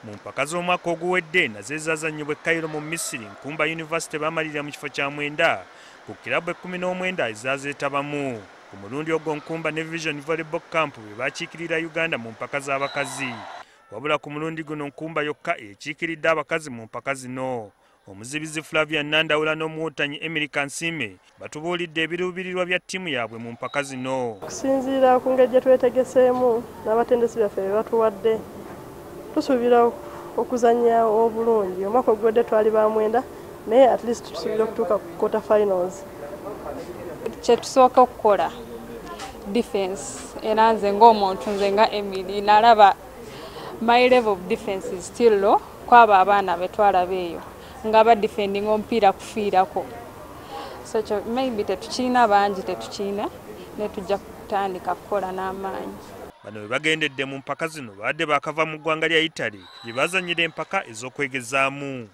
Mu mpaka z'omwaka oguwedde nazo ezaazannyibwa e Cairo mu Misiri, Nkumba University baamalirira mu kifo kya 9 ku kirabu 19 ezaazeetabamu. Ku mulundi ogwo Nkumba ne Vision Volleyball Camp be bakiikirira Uganda mu mpaka z'abakazi. Wabula ku mulundi guno Nkumba yokka ekiikiridde abakazi mu mpaka zino. Omuzibizi Flavia Nandawula n'omuwutanyi Emily Kansime batubuulidde ebiruubirirwa bya ttiimu yaabwe mu mpaka zino. Okusinziira ku ngeri gye twetegeseemu n'abatendesi baffe be batuwadde, tusuubira okuzannya obulungi. Omwaka oguwedde twali ba 9, naye at least tusuubira okutuuka ku quarter finals. Kye tusooka okukola defense, era nze ng'omuntu, nze nga Emily, nalaba my level of defense is still low kwaba abaana be twalaba eyo nga ba defending omupiira kufiirako. So kyo maybe tetukiina bangi, tetukiina, ne tujja kutandika kukola n'amaanyi. Bano bwe bagendedde mu mpaka zino babadde baakava mu ggwanga lya Italy gye bazannyira empaka ez'okwegezaamu.